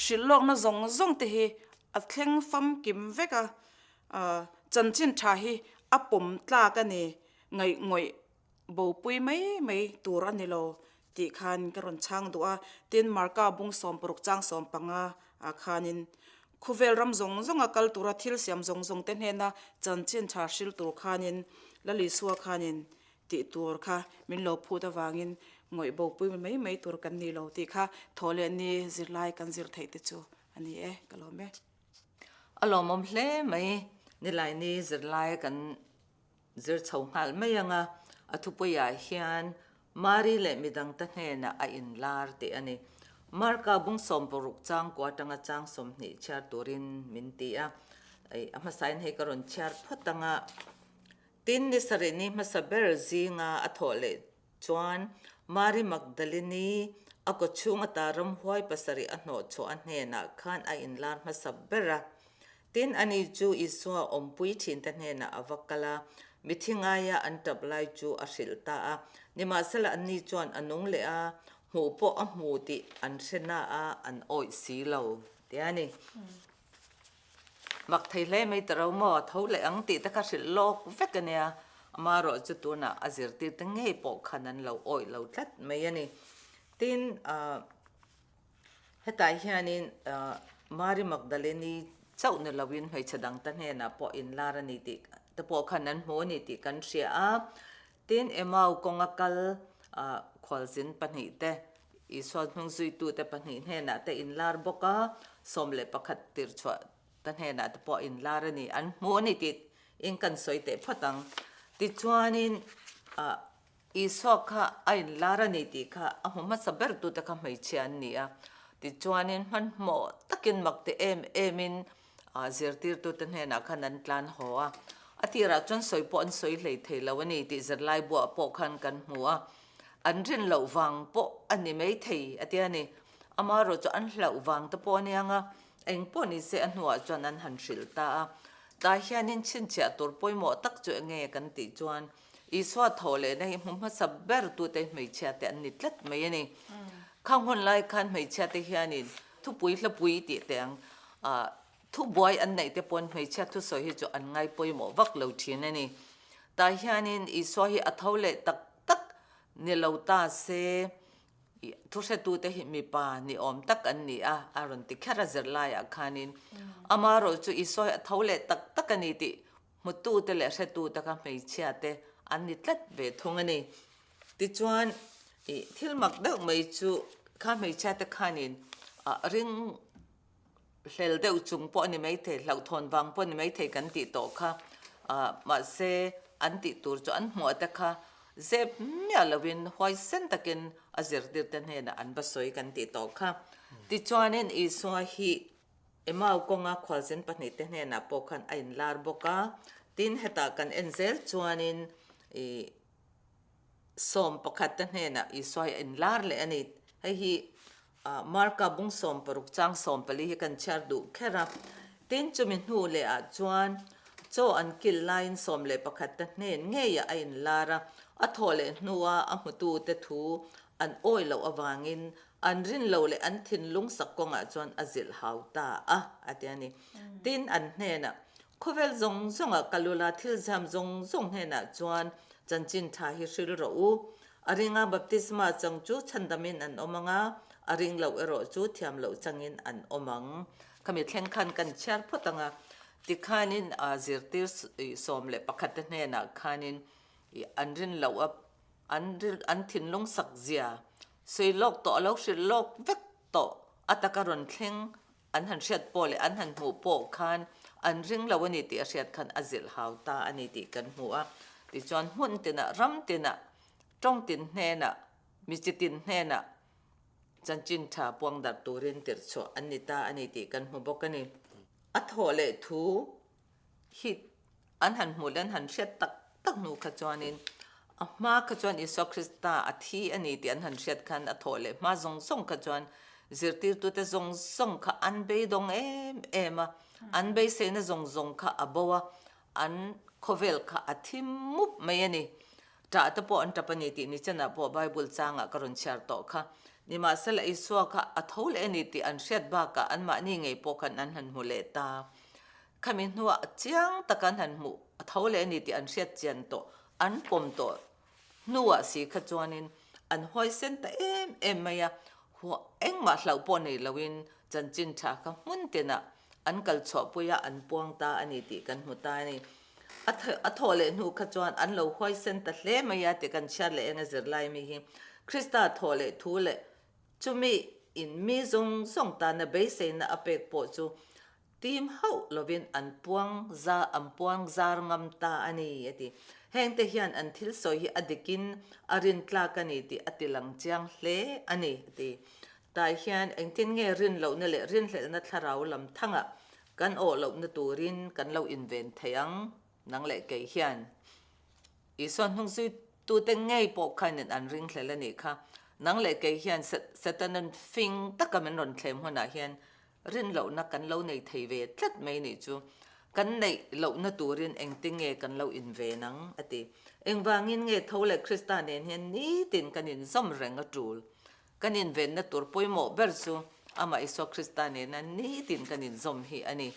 Hrilhlawkna zawng zawng te hi a thleng famkim vek a, chanchin tha hi a pawm tlak a ni, ngaih ngawih bopui mai mai tur a ni lo tih khan ka rawn chhang duh a, tin Marka bung 60 chang 15 ah khanin khawvel ram zawng zawnga kal tura thil siam zawng zawng te hnena chanchin tha hril tur khanin Lal Isua khanin tih tur kha min lo phut avangin ngawih bopui mai mai tur kan ni lo tih kha thaw leh ni zirlai kan zir theih te chu a ni e, ka lawm e. A lawmawm hle mai, nilaini zirlai kan Zir chho nghal mai ang a, a thupuiah hian Mari leh midangte hnenah a inlar tih a ni. Marka bung 60 chang kua atanga chang 20 chhiar turin min ti a, a hmasain hei ka rawn chhiar phawt ang a. Tin, ni sarih ni hmasa ber zinga a thawh leh Chuan Mari Magdalini a kawchhung ata ramhuai pasarih a hnawh chhuah a hnenah khan a inlar hmasa ber a. Tin, ani chu Isua awmpui thinte hnenah a va kal a, mithi ngaia an tap lai chu a hrilh ta a. Nimahsela anni chuan a nung leh a, hmuh pawh a hmu tih an hre na a, an awih si lo, tia a ni. Mak thei hle mai ta ro maw, tho leh ang tih te kha hrilh lawk vek a nia. Amaherawh chu tunah a zirtir te ngei pawh khan an lo awih lo tlat mai a ni. Tin, hetah hianin Mary Magdalene-i chauh ni loin hmeichhe dangte hnenah pawh inlar a ni tih te pawh khan an hmu a ni tih kan hria a. Tin, Emau kawnga kal khualzin pahnihte, Isua hnungzuitute pahnih hnenah te inlar bawk a, 11 tirchhuah. ta hnenah te pawh a inlar a ni, an hmu a ni tih in kan sawi teh phawt ang. Tichuanin ah Isua kha a inlar a ni tih kha a hmu hmasa ber tute kha hmeichhia an ni a. Tichuanin hmanhmawh takin mak ti em emin ah zirtirtute hnenah khan an tlan haw a. A tirah chuan sawi pawh an sawi hlei thei lo a ni tih zirlai buah pawh khan kan hmu a. An rin loh vang pawh a ni maithei a tia ni. Amaherawh chu an hlauh vang te pawh a nia nga, eng pawh ni se a hnuah chuan an han hrilh ta a. Tah hianin chhinchhiah tur pawimawh tak chu enge kan tih chuan Isua thaw lehna hi hmu hmasa ber tute hmeichhia te an ni tlat mai a ni. Khang hun lai khan hmeichhia te hianin thupui hlapui tih teh ang ah thubuai an neih te pawn hmeichhia thusawi hi chu an ngai pawimawh vak lo thin a ni. Tah hianin Isua hi a tho leh tak tak ni lo ta se Thuhretute hi mipa ni awm tak an ni a, a rawn ti kher a zirlaiah khanin. Amaherawh chu Isua hi a tho leh tak tak a ni tih hmutute leh hretute kha hmeichhiate an ni tlat ve thung a ni. Tichuan, thil mak deuh mai chu kha hmeichhiate khanin ring hlel deuh chung pawh a ni maithei, hlauhthawn vang pawh a ni maithei kan tih tawh kha. Mahse, an tih tur chu an hmuah te kha zep miah lovin huaisen takin a zirtirte hnenah an va sawi kan tih tawh kha. Tichuanin Isua hi Emau kawnga khualzin pahnihte hnenah pawh khan a inlar bawk a. Tin, hetah kan en zel chuanin ih 11 te hnenah Isua hi a inlar leh a ni. Hei hi Marka bung 16 chang 14 hi kan chhiar duh kher a. Tin, chumi hnu leh ah chuan chaw an kil laiin 11 te hnen ngeiah a inlar a. A thawh leh hnua a hmutute thu an awi loh avangin an rin lo leh an thinlung sak kawngah chuan a zilh hau ta a, a ti a ni. Tin, an hnenah Khawvel zawng zawngah ka lula thil ziam zawng zawng hnenah chuan chanchin tha hi hril rawh u. A ringa baptisma chang chu chhandamin an awm ang a, a ring loh erawh chu thiam loh changin an awm ang. Khami thleng khan kan chhiar phawt ang a, tikhanin zirtir 11 te hnenah khanin an rin loh a, an an thinlung sak zia sawi lawk tawh a lo hrilh lawk vek tawh a taka rawn thleng An han hriat pawh leh an han hmuh pawh khan an ring lo a ni tih a hriat khan a zilh hau ta a ni tih kan hmu a. Tichuan hmun tinah, ram tinah, tawng tin hnenah, mi chi tin hnenah chanchin tha puang darh turin tirhchhuah an ni ta a ni tih kan hmu bawk a ni. A thawh leh thu hi an han hmuh leh an han hriat tak tak hnu kha chuanin a hma kha chuan Isua Krista a thi a ni tih an han hriat khan a thawh leh hma zawng zawng kha chuan zirtirtute zawng zawng kha an beidawng em em a, an beiseina zawng zawng kha a bo a, an khawvel kha a thi mup mai a ni. Ṭah te pawh an ṭap a ni tih nichanah pawh Bible changah ka rawn chhiar tawh kha. Nimahsela Isua kha a tho leh a ni tih an hriat bakah anmahni ngei pawh khan an han hmu leh ta. Khami hnuah chiang taka an han hmuh a tho leh a ni tih an hriat chian tawh, an pawm tawh hnuah si kha chuanin an huaisen ta em em mai a, huah engmah hlauh pawh nei loin chanchin tha kha hmun tinah an kal chhuahpui a, an puang ta a ni tih kan hmu ta a ni. A a thawh leh hnu kha chuan an lo huaisen ta hle mai a tih kan chhiat leh eng a zirlai mi hi Krista thawh leh thu leh chumi in mi zawng zawng tana beiseina a pek pawh chu Tim hauh lovin an puang za an puang zar ngam ta a ni, a ti. Hengte hian an thil sawi hi a dikin a rin tlak a ni tih a ti lang chiang hle a ni, a ti. Tah hian engtin nge rin lohna leh rinhlelhna thlarau lam thangah kan awh lohna turin kan lo inven thei ang, nang leh kei hian. Isua hnungzuitute ngei pawh khanin an ringhlel a nih kha. Nang leh kei hian Setanan fing taka min rawn thlem hunah hian Rin lohna kan lo nei thei ve tlat mai nih chu. Kan neih lohna turin engtin nge kan lo inven ang? a ti. Engvangin nge tho leh Krista nen hian nitin kan inzawm reng a tul? Kan invenna tur pawimawh ber chu amah Isua Krista nena nitin kan inzawm hi a ni.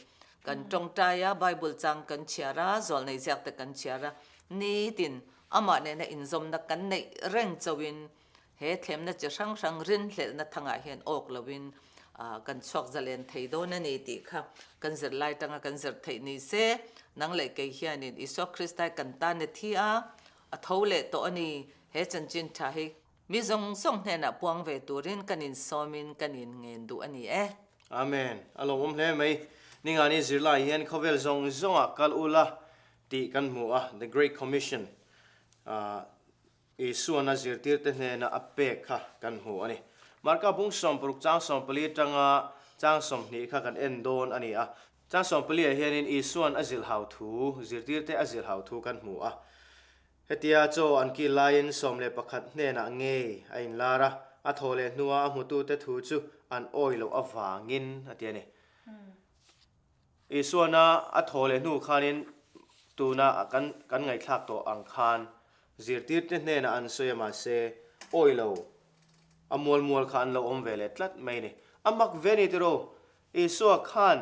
Kan tawngtai a, Bible chang kan chhiar a, zawlnei ziak te kan chhiar a, nitin amah nena inzawmna kan neih reng chauhin He thlemna chi hrang hrang rinhlelhna thangah hian awk loin kan chhuak zalen thei dawn a ni tih kha kan zirlai tanga kan zir theih ni se, nang leh kei hianin Isua Krista hi kan tan a thi a, a tho leh tawh a ni. He chanchin tha hi mi zawng zawng hnenah puang ve turin kan insawmin kan inngen duh a ni e. Amen. A lawmawm hle mai. Ningani zirlai hian khawvel zawng zawngah kal ula tih kan hmu a, The Great Commission, Isuana zirtirte hnena a pek kha kan hmu a ni. Marka bung 60 chang 14 atanga chang 20 kha kan en dawn a ni a. Chang 14 ah hianin Isuan a zilhau thu, zirtirte a zilhau thu kan hmu a. Hetia chaw an kil laiin 11 hnenah ngei a inlar a, a thaw leh hnua a hmutute thu chu an awi loh avangin a ti a ni. Isuana a thaw leh hnu khanin tuna kan kan ngaihthlak tawh ang khan zirtirte hnenah an sawi a mahse awi lo a mual mual kha an lo awm ve leh tlat mai a ni. A mak ve a ni tiraw Isua khan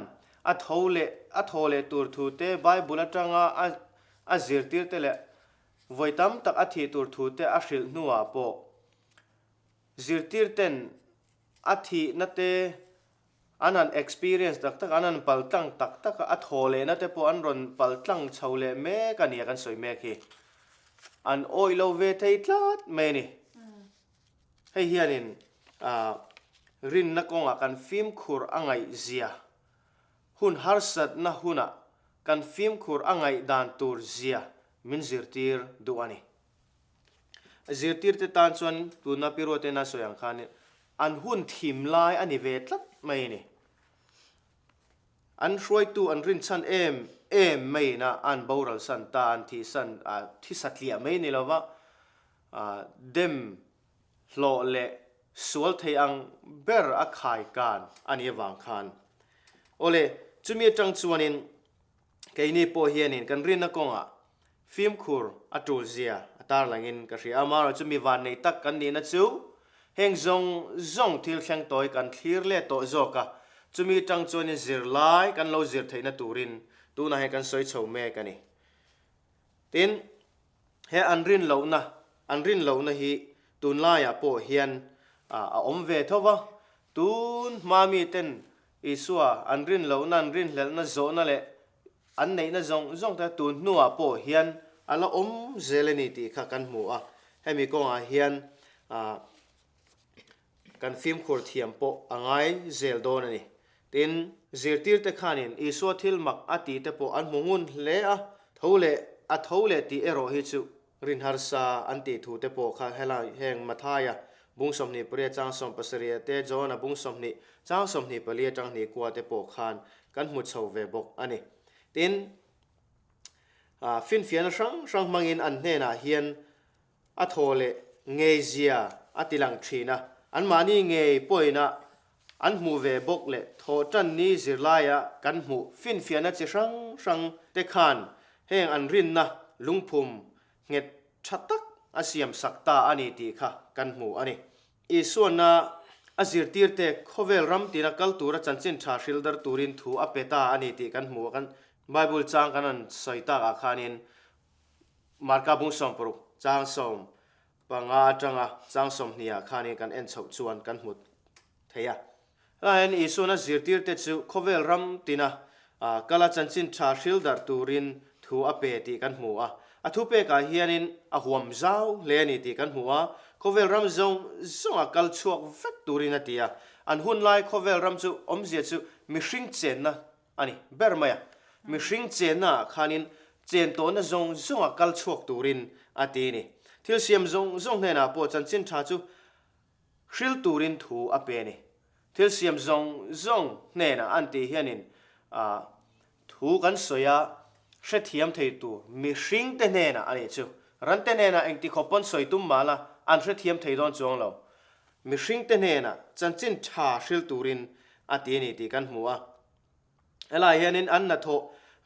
a tho leh a thaw leh tur thu te, Bible atanga a a zirtir te leh vawi tam tak a thih tur thu te a hrilh hnuah pawh zirtir ten a thihna te an han experience tak tak a, an han pal tlang tak tak a, a thaw lehna te pawh an rawn pal tlang chho leh mek a nia kan sawi mek hi. An awih lo ve thei tlat mai a ni. Hei hianin rinna kawngah kan fimkhur a ngaihzia, hun harsatna hunah kan fimkhur a ngaihdan tur zia min zirtir duh a ni. Zirtirte tan chuan tuna Pi Ruatena sawi ang khan an hun thim lai a ni ve tlat mai a ni. An hruaitu an rinchhan em em maiin a an boralsan ta, an thihsan, thi satliah mai ni lova, Dem hlawh leh sual thei ang ber a khai kan a nih avang khan. Awle, chumi atang chuanin keini pawh hianin kan rinna kawngah fimkhur a tul zia a tarlangin ka hria a, amaherawhchu chumi van nei tak kan nihna chu heng zawng zawng thil thleng tawi kan thlir let tawh zawk a, chumi atang chuanin zirlai kan lo zir theihna turin tunah hian kan sawi chho mek a ni. Tin, he an rin lohna, an rin lohna hi tunlaiah pawh hian a awm ve tho va. Tun hma miten Isua an rin lohna, an rinhlelhna zawhna leh an neihna zawng zawng te tun hnuah pawh hian a la awm zel a ni tih kha kan hmu a. Hemi kawngah hian Kan fimkhur thiam pawh a ngai zel dawn a ni. Tin, zirtirte khanin Isua thil mak a tih te pawh an hmu ngun hle a, tho leh a tho leh tih erawh hi chu rin harsa an tih thu te pawh kha helai heng Mathaia bung 28 chang 70 te Johna bung 20 chang 24 atang hnih kua te pawh khan kan hmu chho ve bawk a ni. Tin, finfiahna hrang hrang hmangin an hnenah hian A thaw leh ngei zia a ti lang thin a, anmahni ngei pawina an hmuh ve bawk leh thaw tan ni zirlaia kan hmuh finfiahna chi hrang hrang te khan heng an rinna lungphum nghet tha tak a siam sak ta a ni tih kha kan hmu a ni. Isuana a zirtirte khawvel ram tina kal tura chanchin tha hrilh dar turin thu a pe ta a ni tih kan hmu a, kan Bible chang kan han sawi takah khanin Marka bung 60 chang 15 atanga chang 20 ah khanin kan en chhoh chuan kan hmu thei a. Helaiah hian Isuan a zirtirte chu khawvel ram tina kala chanchin tha hril darh turin thu a pe tih kan hmu a. A thupekah hianin a huam zau hle a ni tih kan hmu a, khawvel ram zawng zawnga kal chhuak vek turin a ti a. An hunlai khawvel ram chu awmzia chu mihring chenna A ni ber mai a, mihring chenna ah khanin chen tawhna zawng zawng a kal chhuak turin a ti a ni. Thil siam zawng zawng hnenah pawh chanchin tha chu hril turin thu a pe a ni. Thil siam zawng zawng hnenah an tih hianin thu kan sawi a hrethiam thei tur mihring te hnenah a nih chu. Ran te hnenah engti khawp pawn sawi tum mah la an hrethiam thei dawn chuang lo. Mihring te hnenah chanchin tha hril turin a ti a ni tih kan hmu a. Helaiah hianin an hnathawh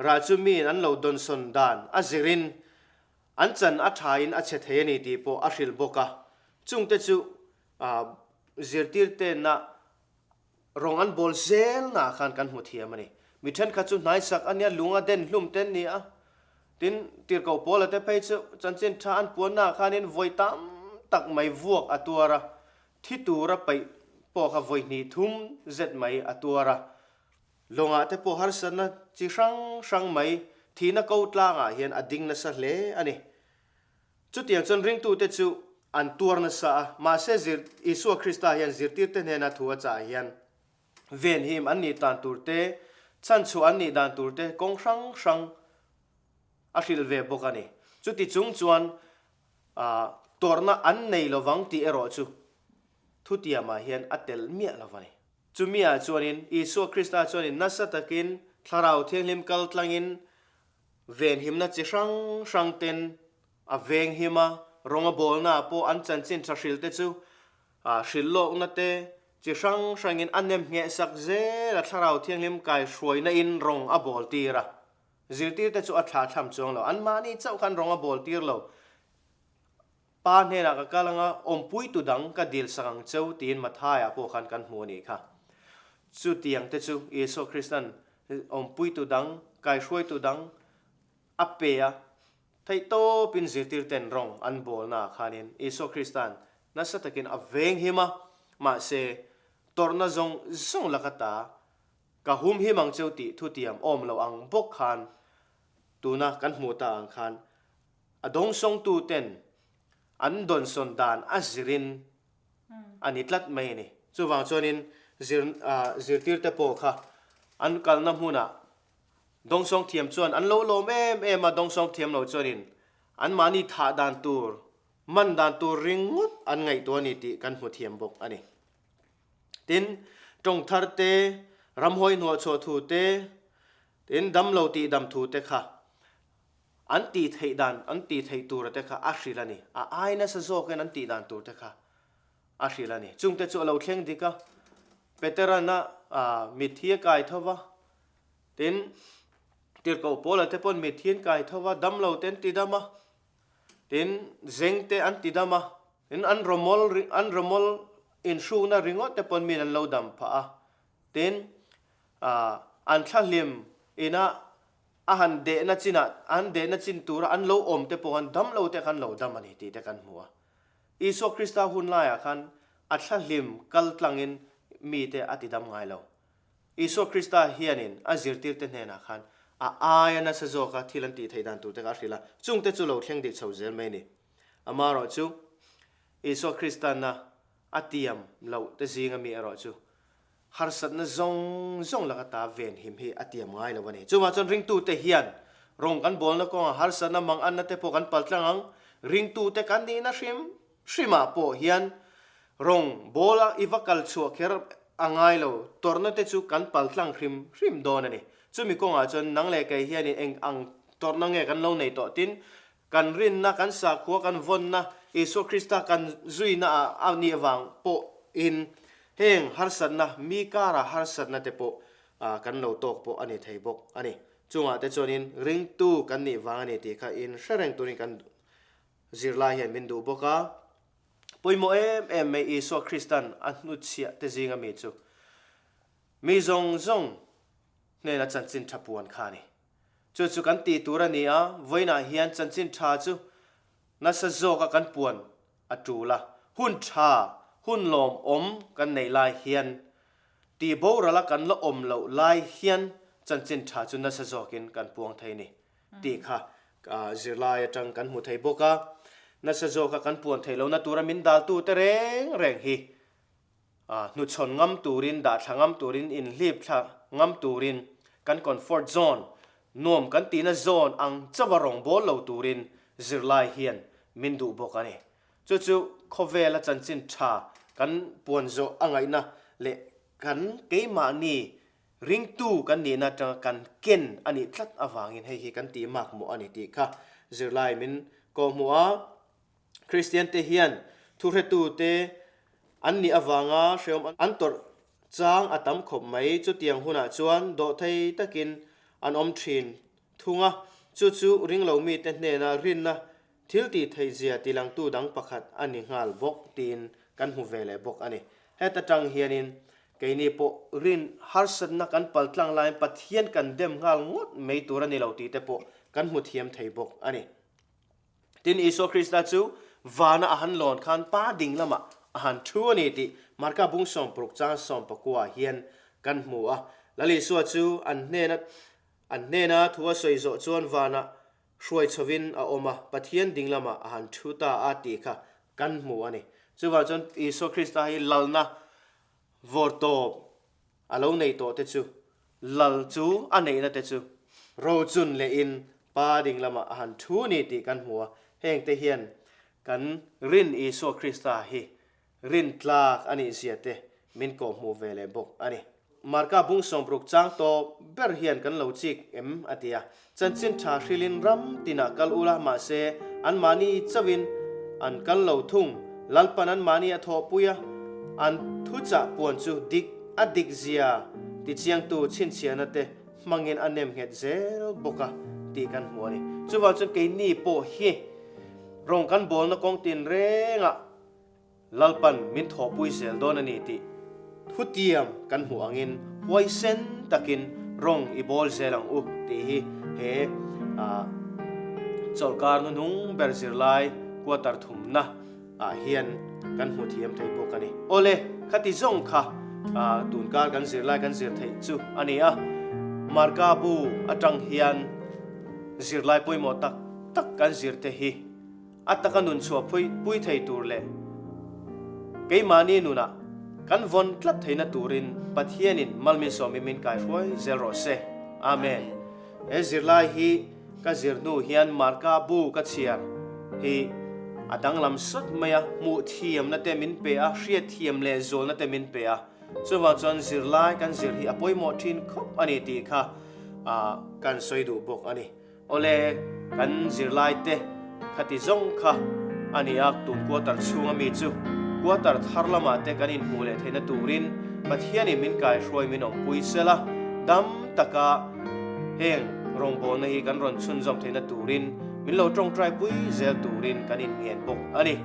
rah chu miin an lo dawnsawn dan a zirin an chan a thain a chhe thei a ni tih pawh a hrilh bawk a. Chungte chu zirtirtena rawng an bawl zelnaah khan kan hmu thiam a ni. Mi thenkhat chu hnaisak a nia, lung a den hlum te an ni a. Tin, tirhkoh Paula te phei chu chanchin tha an puannaah khanin vawi tam tak mai vuak a tuar a, Thi tura paih pawh kha vawi hnih thum zet mai a tuar a, lawngah te pawh harsatna chi hrang hrang mai thihna ko tlangah hian a ding nasa hle a ni. Chutiang chuan ringtute chu an tuar nasa a, mahse zir Isua Krista hian zirtirte hnena thu a chah hian venhim an nih tan tur te, Chhanchhuah an nih dan tur te kawng hrang hrang a hrilh ve bawk a ni. Chuti chung chuan tawrhna an nei lovang tih erawh chu thutiamah hian a tel miah lo a ni. Chumi-ah chuanin Isua Krista chuanin nasa takin Thlarau Thianghlim kal tlangin venhimna chi hrang hrang ten a venghim a, rawng a bawlnaah pawh an chanchin tha hrilh te chu hrilh lawkna te chi hrang hrangin a nem ngheh sak zel a, Thlarau Thianghlim kaihruaina in rawng a bawl tir a. Zirtir te chu a thlah thlam chuang lo. Anmahni chauh khan rawng a bawl tir lo. Pa hnenah ka kal anga awmpuitu dang ka dil sak ang cheu tiin Matthai-ah pawh khan kan hmu a nih kha. Chutiang te chu Isua Krista'n awmpuitu dang, kaihruaitu dang a pe a, theihtawpin zirtirten rawng an bawlnaah khanin Isua Krista'n nasa takin a venghim a, mahse tawrhna zawng zawng laka ta ka humhim ang cheu tih thutiam awm lo ang bawk khan tuna kan hmuh ta ang khan A dawngsawngtu ten an dawnsawn dan a zirin a ni tlat mai a ni. Chuvang chuanin zir zirtirte pawh kha an kalna hmunah dawngsawng thiam chuan an lo lawm em em a, dawngsawng thiam lo chuanin anmahni thah dan tur, man dan tur ringawt an ngaihtuah a ni tih kan hmu thiam bawk a ni. Tin, tawng thar te, ramhawi hnuahchhuah thu te, tin damlo tihdam thu te kha An tih theih dan, an tih theih tura te kha a hrilh a ni. A ai nasa zawkin an tih dan tur te kha a hrilh a ni. Chungte chu a lo thleng dik a, Peteran a mitthi a kai tho va, tin, Tirhkoh Paula te pawn mitthi an kai tho va, damlo te an ti dam a, tin, zeng te an ti dam a, tin, an rawmawl, an rawmawl inhrukna ringawt te pawn min an lo dam phah a, tin, an thlahlim ina A han dehna chinah, a han dehna chin tura an lo awm te pawh khan dam lo te khan lo dam a ni tih te kan hmu a. Isua Krista hun laiah khan a thlahlim kal tlangin mite a ti dam ngai lo. Isua Krista hianin a zirtirte hnenah khan a aia nasa zawka thil an tih theih dan tur te kha a hrilh a, chungte chu lo thleng dih chho zel mai a ni. Amaherawhchu, Isua Kristanna a tiam loh te zinga mi erawh chu Harsatna zawng zawng laka ta venhim hi a tiam ngai lo a ni. Chuvang chuan ringtute hian rawng kan bawlna kawngah harsatna manganna te pawh kan paltlang ang. Ringtute kan nihna hrim hrimah pawh hian rawng bawla i va kal chhuah kher a ngai lo, tawrhna te chu kan paltlang hrim hrim dawn a ni. Chumi kawngah chuan nang leh kei hianin eng ang tawrhna nge kan lo nei tawh tin Kan rinna, kan sakhua, kan vawnna, Isua Krista kan zuina ah a nih avang pawhin heng harsatna, mi kara harsatna te pawh kan lo tawk pawh a ni thei bawk a ni. Chungah te chuanin ringtu kan nih vang a ni tih kha in hre reng turin kan zirlai hian min duh bawk a. Pawimawh em em mai Isua Kristan a hnutchhiah te zinga mi chu mi zawng zawng hnena chanchin tha puan kha a ni. Chu chu kan tih tur a ni a, vawiinah hian chanchin tha chu nasa zawka kan puan a tul a, hun tha, hun lawmawm kan neih lai hian, tih borala kan la awm loh lai hian chanchin tha chu nasa zawkin kan puang thei ni tih kha zirlai atang kan hmu thei bawk a. Nasa zawka kan puan theih lohna tura min daltute reng reng hi Hnuchhawn ngam turin, dahthla ngam turin, inhlip thla ngam turin, kan comfort zone, nuam kan tihna zone ang chauha rawngbâwl lo turin zirlai hian min duh bawk a ni. Chu chu khawvela chanchin tha kan puan zawh a ngaihna leh kan keimahni ringtu kan nihna atanga kan ken a nih tlat avangin hei hi kan tih makmawh a ni tih kha zirlai min kawhhmuh a. Kristiante hian thuhretute an nih avanga hrehawm an tawrh chang a tam khawp mai. Chutiang hunah chuan dawhthei takin an awm thin thung a, chu chu ringlo mite hnena rinna thil tih theihzia tilangtu dang pakhat a ni nghal bawk tiin kan hmu ve leh bawk a ni. Heta tang hianin keini pawh rin harsatna kan paltlang laiin Pathian kan dem nghal ngawt mai tur a ni lo tih te pawh kan hmu thiam thei bawk a ni. Tin, Isua Krista chu vana a han lawn khan Pa ding lamah a han thu a ni tih Marka bung sawmparuk chang sawmpakua hian kan hmu a. Lal Isua chu an hnena an hnena thu a sawi zawh chuan vanah hruai chhovin a awm a, Pathian ding lamah a han thu ta a tih kha kan hmu a ni. Chuvang chuan Isua Krista hi lalna vawrtawp a lo nei tawh te chu. Lal chu a neihna te chu rochun lehin Pa ding lamah a han thu ni tih kan hmu a, hengte hian kan rin Isua Krista hi rin tlak a nih zia te min kawhhmuh ve leh bawk a ni. Marka bung sawmruk chang tawp ber hian kan lo chik em a ti a, chanchin tha hrilin ram tinah kal ula mahse anmahni chauhin an kal lo thung, Lalpan anmahni a thawhpui a, an thuchah puan chu dik a dik zia tichiangtu chhinchhiahna te hmangin a nem nghet zel bawk a tih kan hmu a ni. Chuvang chuan keini pawh hi rawng kan bawlna kawng tinrengah Lalpan min thawhpui zel dawn a ni tih thutiam kan hmuh angin huaisen takin rawng i bawl zel ang u tih hi he chawlhkar hnuhnung ber zirlai quarter thumna ah hian kan hmu thiam thei bawk a ni. Awle, khati zawng kha tunkar kan zirlai kan zir theih chu a ni a, Marka bu atang hian zirlai pawimawh tak tak kan zir te hi a taka nun chhuah phui pui thei tur leh keimahni nunah kan vawn tlat theihna turin Pathianin malminsawmin min kaihruai zel rawh se. Amen. He zirlai hi ka zir hnu hian Marka bu ka chhiar hi a danglam sawt mai a, hmuh thiamna te min pe a, hriat thiam leh zualna te min pe a. Chuvang chuan zirlai kan zir hi a pawimawh thin khawp a ni tih kha kan sawi duh bawk a ni. Awle, kan zirlai te khati zawng kha a ni a, tun quarter chhunga mi chu quarter thar lamah te kan inhmuh leh theihna turin Pathianin min kaihruai min awmpui sel a, dam taka heng rawngbawlna hi kan rawn chhunzawm theihna turin min lo tawngtai pui zel turin kan inngen bawk a ni.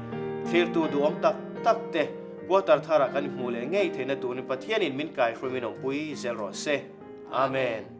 Thlirtu duhawm tak tak te quarter tharah kan inhmuh leh ngei theihna turin Pathianin min kaihruai min awmpui zel rawh se. Amen.